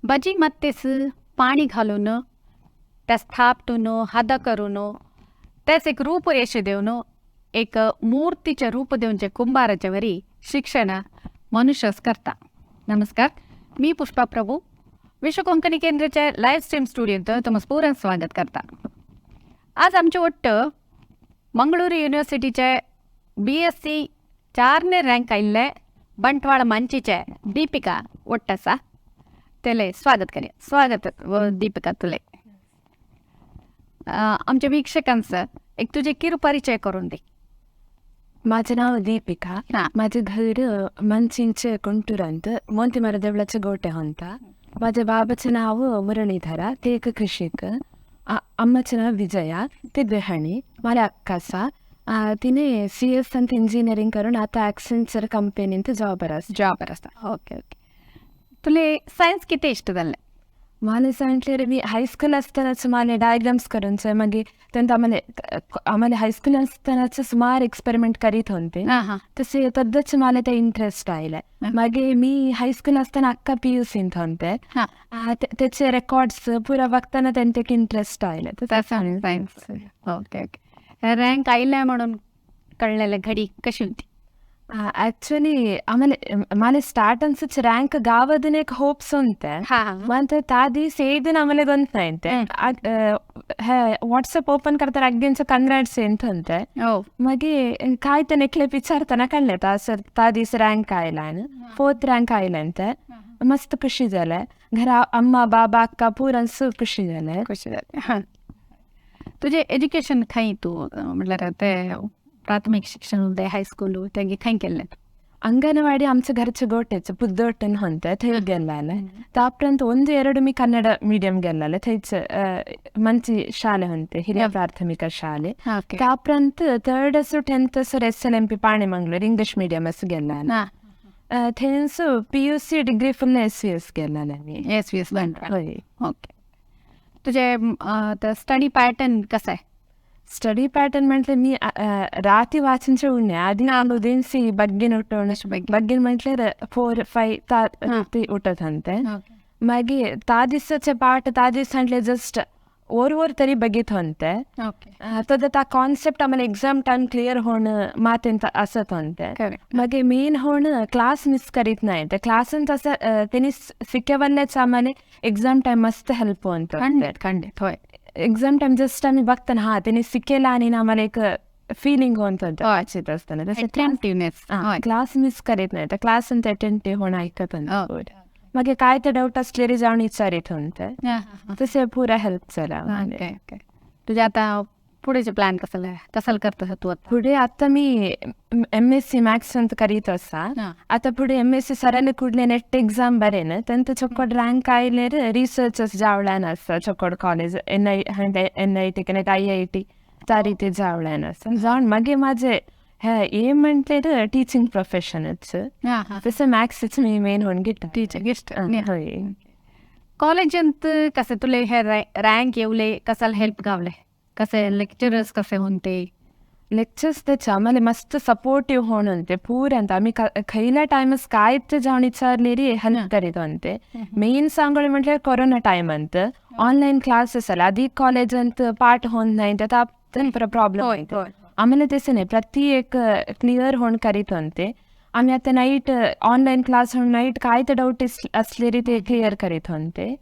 भजी मत्तेस पाणी घालून त्यास थापटून हद करून त्यास एक रूपरेषे देऊन एक मूर्तीचे रूप देऊनचे कुंभाराच्या वरी शिक्षण मनुष्यच करता. नमस्कार, मी पुष्पा प्रभू विश्व कोंकणी केंद्राच्या लाईव्ह स्ट्रीम स्टुडिओत तुमचं पुरण स्वागत करता. आज आमचे ಒಟ್ಟು मंगळूर युनिव्हर्सिटीचे BSc 4ने रँक आयिल्ले बंटवाळ मंचीचे दीपिका ಒಟ್ಟಸ तेले स्वागत करूया. स्वागत दीपिका तुले. आमच्या वीक्षकांचं एक तुझे किरू परिचय करून दे. माझं नाव दीपिका. हा. माझे घर मंचिंचे कुंटूरांत मोंतीमार देवळाचे गोटे होंता. माझ्या बाबाचं नाव मुरळीधर, ते एक कृषिक. अम्माचं नाव विजया, ते गृहिणी. मला अक्का आसा, तिने CS अंत इंजिनिअरिंग करून आता ॲक्सेंचर कंपनींत जॉबर आसा. जॉबर असता. Okay okay. तुले सायन्स किती इष्ट जाल्लें? मला सांगल्यार मी हायस्कूल असतानाच मला डायग्राम्स करूनचे, मागीर तेंत आम्हाला आम्हाला हायस्कूल असतानाच सुमार एक्सपेरिमेंट करीत होते. हां हां तसे तद्दच मला ते इंटरेस्ट आयले. मागीर मी हायस्कूल असताना अक्का PUCंत होते. त्याचे रेकॉर्ड्स पुरा बघताना त्यांचे एक इंटरेस्ट आयले. तसं सायन्स. Okay okay. रँक आयिल्लें म्हणून कळलेले घडी कशी होती? ॲक्च्युली आम्हाला मला स्टार्ट ಅನ್ಸच रँक गावदन एक होप्स होते. हां ಮತ್ತೆ ತಾ ದಿವಸ ಏದಿನ ಆಮೇಲೆ ಗೊತ್ತಾಯ್ತೆ. व्हॉट्सअप ओपन करताना अगदींच कंग्रॅट्स ಎಂತ ಅಂತೆ. हो. मागीर काय ते नेकले विचारताना कळ्ळें ता सर ता दीस रँक आयला, 4th rank आयलें ते. मस्त खुशी जालें. घरा अम्मा बाबा अक्का पुरांस खुशी जालें. खुशी जाली. हां, तुझे एज्युकेशन खंय तूं म्हटल्यार ते प्राथमिक शिक्षण ते हायस्कूल तेगे खंय केल्लें? अंगणवाडी आमच्या घरचे गोटेच पुದ್ದोटन ಹೊಂತೆ थंय गेल्लाले. तापरांत ಒಂದು ಎರಡು मी कन्नड मीडियम गेल्लाले. थंयच ಮಂಚಿ ಶಾಲೆ ಹೊಂತೆ, ಹಿರಿಯ ಪ್ರಾಥಮಿಕ ಶಾಲೆ. ತಾಪ್ರಂತ ಥರ್ಡ್ ಅಸು 10th ಅಸು SLMP Panemangalore English medium ಅಸು ಗೆಲ್ಲಾಲೆ. थंयसू PUC degree full SVS गेल्लाले मी. SVS Bantwal. हय. ओके. तुझे स्टडी पॅटर्न कसं आहे? स्टडी पॅटर्न म्हटलं मी राती वाचनचे उडणे आधी ನಾನು ದಿನಸಿ ಬಗ್ಗಿನ ಉಟ್ಟೋಣ. बग्गीन म्हटल्यार 4-5 ता ती उठत अंते. मागीर ता दिसाचे पाठ ता दीस म्हटल्यार जस्ट ओर ओर तरी बघित होते. तद ता कॉन्सेप्ट आम्हाला एक्झाम टाइम क्लिअर होणं मातेंत असत होते. मागीर मेन होणं क्लास मिस करीत नाही ते. क्लासन तसं त्यांनी शिकवल्याच आम्हाला एक्झाम टाइम मस्त हेल्प होतो. खंडित खंडित होय. एक्झाम टाइम जस्ट आम्ही बघताना हा त्यांनी शिकेला आणि आम्हाला एक फिलिंग होत वाचित असताना तसं. अटेंटिव्हनेस. क्लास मिस करीत नाही तर क्लास अंत अटेंटिव्ह होणं ऐकत होते. मागीर काय ते डाऊट असलेले जाऊन विचारित होते. तसे पुरा हेल्प जाला आम्हाला. Okay okay. तुझे आता पुढेचे प्लॅन कसं कसल करतस तू आता? पुढे आता मी MSc maths ಅಂತ ಕರೀत आसा. आता पुढे MSc सरांनी कुडले नेट एक्झाम बरेन तेंत चोक्कोड रँक आयल्यार रिसर्चस जावल्यान आसा. चोक्कोड college NI NIT connect IIT त्या रीती जावल्यान आसा. जावन मागीर माझे हे एम म्हटल्यार टिचींग प्रोफेशनच. तसं मॅथ्सच मी मेन होऊन घेता. टीचिंग इष्ट. हय. कॉलेजंत कसे तुले हे रँक येवले कसाला हेल्प गावले? कसे लेक्चरर्स कसे होते? लेक्चर्स त्याचे आम्हाला मस्त सपोर्टिव्ह होऊन होते पुरांत. आम्ही खयल्या टायमस काय ते जाऊन विचारलेरी हेल्प करीत होते. मेन सांगोळे म्हटल्यार कोरोना टायम अंत ऑनलाईन क्लासेस आले. आधी कॉलेज अंत पाठ होऊन नाही तर प्रॉब्लेम. आम्हाला तसं नाही, प्रति एक क्लिअर होऊन करीत होते. आम्ही आता नाईट ऑनलाईन क्लास होऊन नाईट काय ते डाऊट असलेरी ते क्लिअर करीत होते.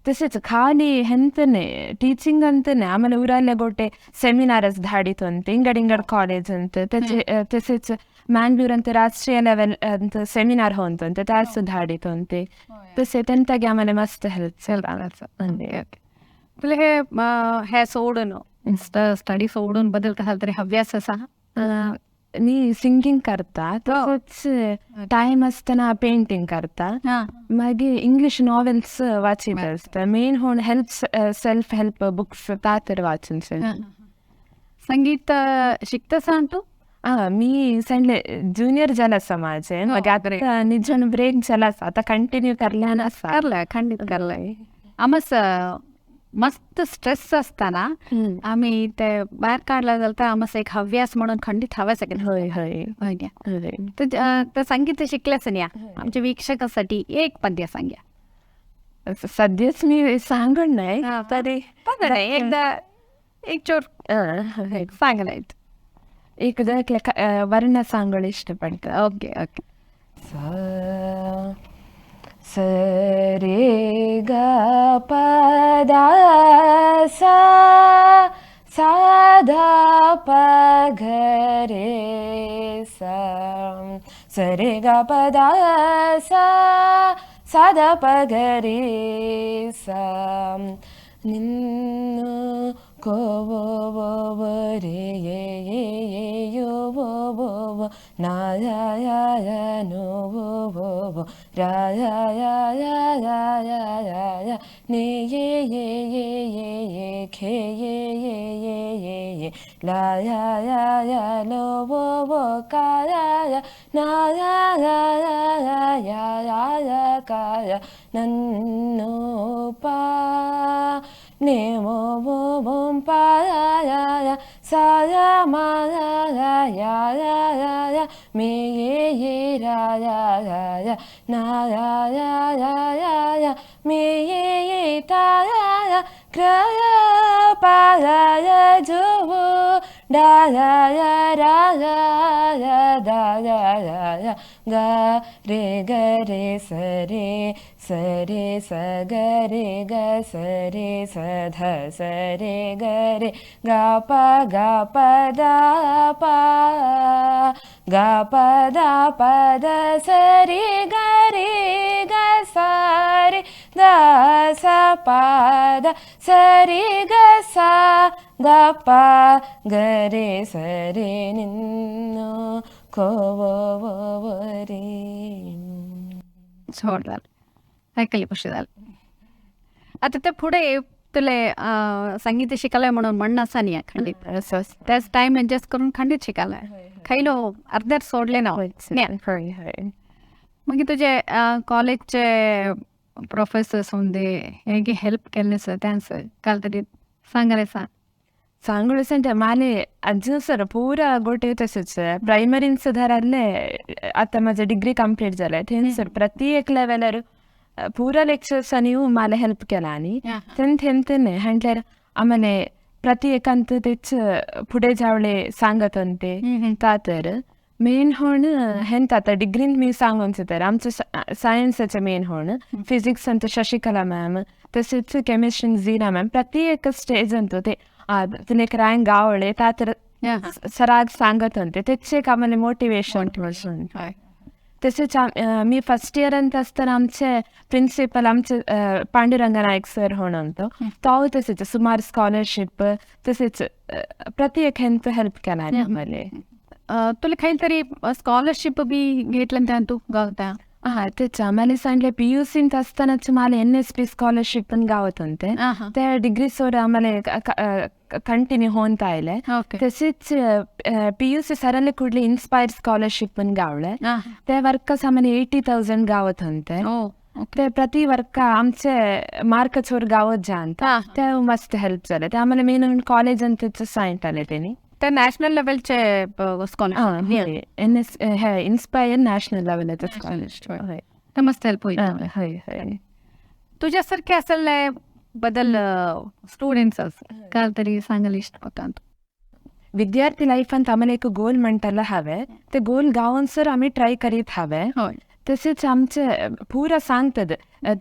तसेच खाली हेंतने टीचिंग अंतने आम्हाला उराले गोटे सेमिनारस धाडित होते इंगड इंगड कॉलेज अंत त्याचे. तसेच मँगळूर अंत राष्ट्रीय लेवल अंत सेमिनार होत होते, त्यास धाडित होते. तसे त्यांतागे आम्हाला मस्त हेल्प जाला. तुला हे हे सोडून स्टडी सोडून बदल कसाल तरी हव्यास असा? मी सिंगिंग करता, तसंच टायम असताना पेंटिंग करता. मागीर इंग्लिश नॉवेल्स वाचित आसता. मेन होऊन हेल्प सेल्फ हेल्प बुक्स ता तर वाचून. संगीत शिकतस तू? हा, मी सांगले ज्युनियर जाला आसा माझे. मागीर आतां निजन ब्रेक जाला आसा, आतां कंटिन्यू करल्यान आसा. करलाय, खंडित करलाय. आमस मस्त स्ट्रेस असताना आम्ही ते बाहेर काढला जाता आमस एक हव्यास म्हणून खंडित हव्यास आहे. हय हय. होय. तर संगीत शिकल्यास या आमच्या वीक्षकासाठी एक पद्य सांग्या. सद्यच मी सांगून नाही तरी एकदा एक चोर सांगलायत एकदा वर्ण सांगोळ इष्टपडता. Okay okay. स रे ग प द सा सा ध प ग रे सा स रे ग प द सा सा ध प ग रे सा निन्नु को वो वो वो रे ये ये ये यो वो वो वो ना या या या नो वो वो वो रा या या या या या या या ने ये ये ये ये ये खे ये ये ये ये ये ला या या या लो वो वो का या या ना या या या या या या या का या नन्नो पा ने वो वो बोम पा या या या सा या मा या या या या या या मे ये ये रा या या या ना या या या या या मे ये ये ता या या क्र या पा या या जो वो डा या या रा या या दा या या या गा रे ग रे स रे स रे स ग रे ग स रे स ध स रे ग रे गा प दा प गा प दा प the स रे ग रे ग स रे the स प the स रे ग सा ग प ग रे स रे निन्नो को वो वो वो रे. जोरदार ऐकली खुशी झाली. आता ते पुढे तुले संगीत शिकायला म्हणून म्हणणं असा नाही खंडित त्याच टाइम ॲडजस्ट करून खंडित शिकायला खायलो अर्ध्यात सोडले ना. हय हय. मागीर तुजे कॉलेजचे प्रोफेसर्स होंदे हेगे हेल्प केल्ले सर त्यांस काल तरी सांगले सांग. सांगोळ सेंटर माले अजून सर पुरा गोटे तसंच प्रायमरीन सुधारले. आता माझं डिग्री कंप्लीट झालं थंय सर प्रति एक लेवलर ಪೂರ ಲೆಕ್ಚರ್ಸ್ ನೀವು ಮಾಲೆ ಹೆಲ್ಪ್ केला थंय थेंतने म्हटल्यार आम्हाला प्रति एकांत तेच फुडें जावळे सांगत होते ता तर मेन होण हेंत आता डिग्रीन मी सांगून तर आमचं सायन्साचे मेन होण फिजिक्स अंत शशिकला मॅम तसेच केमिस्ट्री झीना मॅम प्रति एक स्टेज अंत ते तुला एक रँक गावळे ता तर सराग सांगत होते तेच एक आम्हाला मोटिवेशन. तसेच मी फर्स्ट इयर ಅಂತ असताना आमचे प्रिन्सिपल आमचे पांडुरंग नायक सर म्हणून तो तसेच सुमार स्कॉलरशिप तसेच प्रति एक हेंत हेल्प केला आम्हाला. तुला काहीतरी स्कॉलरशिप बी घेतलं तू गावता? हा तेच आम्हाला सांगले पी यू सींत असतानाच मला एन एस पी स्कॉलरशिप पण गावत होते त्या डिग्री सोड आम्हाला कंटिन्यू होऊन आले. तसेच पी यू सी सरांनी कुठले इन्स्पायर स्कॉलरशिप पण गावले त्या वर्कस आम्हाला 80,000 गावत होते ते प्रति वर्क आमचे मार्क चोर गावत जात ते मस्त हेल्प झाले ते आम्हाला मेन कॉलेज ಅಂತ सांगताले त्यांनी. ते नॅशनल लेवलचे स्कॉलरशिप एन एस हे इन्स्पायर नॅशनल लेवलाचे स्कॉलरशिप ते मस्त हेल्प होईल. हय हय. तुझ्यासारखे असेल बदल स्टुडंट्स काल तरी सांगल इष्ट होता. विद्यार्थी लायफांत आम्हाला एक गोल म्हणटाला हांवें ते गोल गावन सर आमी ट्राय करीत हांवें. तसेच आमचे पुरा सांगतात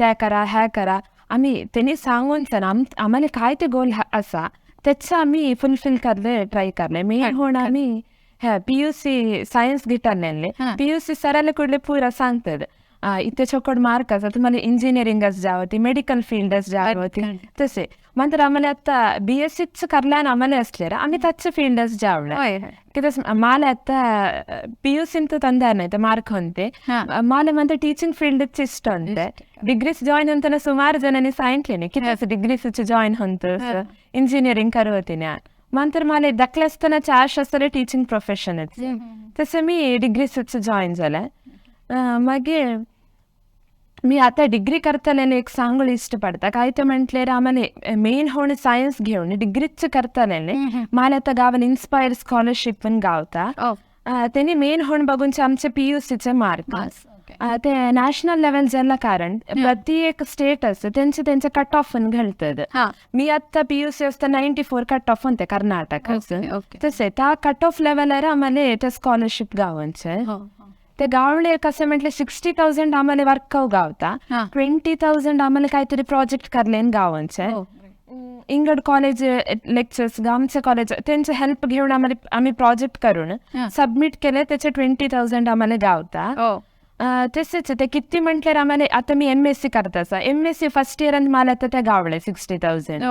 ते करा हे करा आमी तेणी सांगून सर आम्हाला काय ते गोल आसा तेच आमी फुलफील करले ट्राय करले. मेन होण आमी हे पी यू सी सायन्स घेताले पी यू सी सराले कुडले पुरा सांगतात इथे चोकड मार्क आसा तुम्हाला इंजिनियरिंगच जावं मेडिकल फील्डच जावं तसे मात्र आम्हाला आता बी एस सीच करल्यान आम्हाला असले आम्ही त्याच फील्डच जावले कित्याक मला आता पी यू सीन ತಂದೆ नाही मार्क होते मला म्हणते टीचिंग फील्डच इष्ट होते. डिग्रीस जॉईन होताना सुमार जणांनी सांगितले कित्याक डिग्रीस जॉईन होत इंजिनियरिंग करवते मात्र मला धाकले असताना आश आसतले टीचिंग प्रोफेशनच तसे मी डिग्रीस जॉईन जाले. मागीर मी आता डिग्री करताना एक सांगूळ इष्ट पडता काय ते म्हटल्यार आम्हाला मेन होण सायन्स घेवन डिग्रीच करताना मला आता गावान इन्स्पायर स्कॉलरशिप पण गावता तेणी मेन होण बघून आमचे पी यू सीचे मार्क ते नॅशनल लेवल जाल्ल्या कारण प्रति एक स्टेट आसता तेंचे तेंचे कट ऑफ घालतात. मी आता पीयूसी असता 94 कट ऑफ होते कर्नाटक. ओके ओके तसे त्या कट ऑफ लेवलार आम्हाला ते स्कॉलरशिप गावचे. ते गावले कसे म्हटले 60,000 आम्हाला वर्क गावता, 20,000 आम्हाला काहीतरी प्रोजेक्ट करले गावांचे. इंगड कॉलेज लेक्चर्स, गामचे कॉलेज त्यांचे हेल्प घेऊन आम्हाला आम्ही प्रोजेक्ट करून सबमिट केले, त्याचे 20,000 आम्हाला गावता. तसेच ते किती म्हटल्यार आम्हाला आता मी एमएससी करता, एमएससी फर्स्ट इयर मला आता ते गावले 60,000.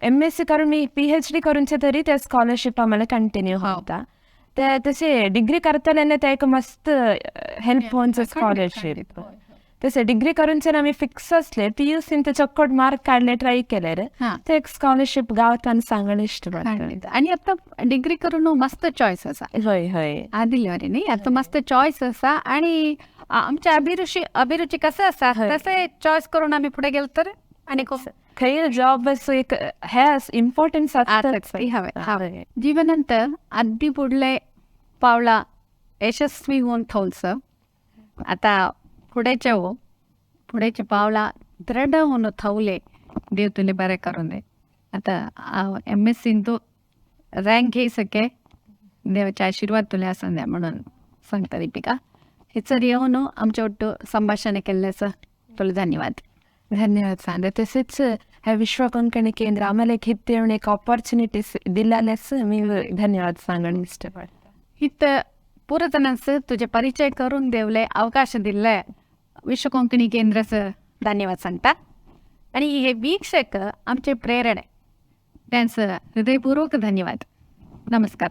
एमएससी करून मी पीएचडी करूनचे तरी ते स्कॉलरशिप आम्हाला कंटिन्यू होता. ते तसे डिग्री करताना ते एक मस्त हेल्प होऊन स्कॉलरशिप. तसे डिग्री करूनचे आम्ही फिक्स असले, पीयूसीन ते चक्कट मार्क काढले ट्राय केले रे, ते एक स्कॉलरशिप गावताना सांगणे इष्ट पडटा. आणि आता डिग्री करून मस्त चॉईस असा. हय हय. आदिले न्ही, आता मस्त चॉईस असा आणि आमच्या अभिरुची अभिरुची कसं असा तसे चॉईस करून आम्ही पुढे गेलो तर आणि खूप खंय जॉब असो एक हे इम्पॉर्टन्स आसता हवे हवे. जीवनांत अगदी पुढले पावला यशस्वी होऊन थोलस आता पुढेचे हो पुढेचे पावला दृढ होऊन थवले, देव तुले बरे करून दे. आता एमएससीन तू रँक घेई सके, देवाचे आशीर्वाद तुला असं द्या म्हणून सांगता दीपिका. हेचर येऊन आमच्या ಒಟ್ಟು संभाषण केल्ल्याचं तुला धन्यवाद. धन्यवाद सांगा. तसेच हे विश्व कोंकणी केंद्र आम्हाला एक हित येऊन एक ऑपॉर्च्युनिटीज दिल्यास मी धन्यवाद सांगणं इष्ट पडता. हित पुरतनांचं तुझे परिचय करून देवले अवकाश दिले विश्व कोंकणी केंद्राचं धन्यवाद सांगता. आणि हे वीक्षक आमचे प्रेरणा, त्यांचं हृदयपूर्वक धन्यवाद. नमस्कार.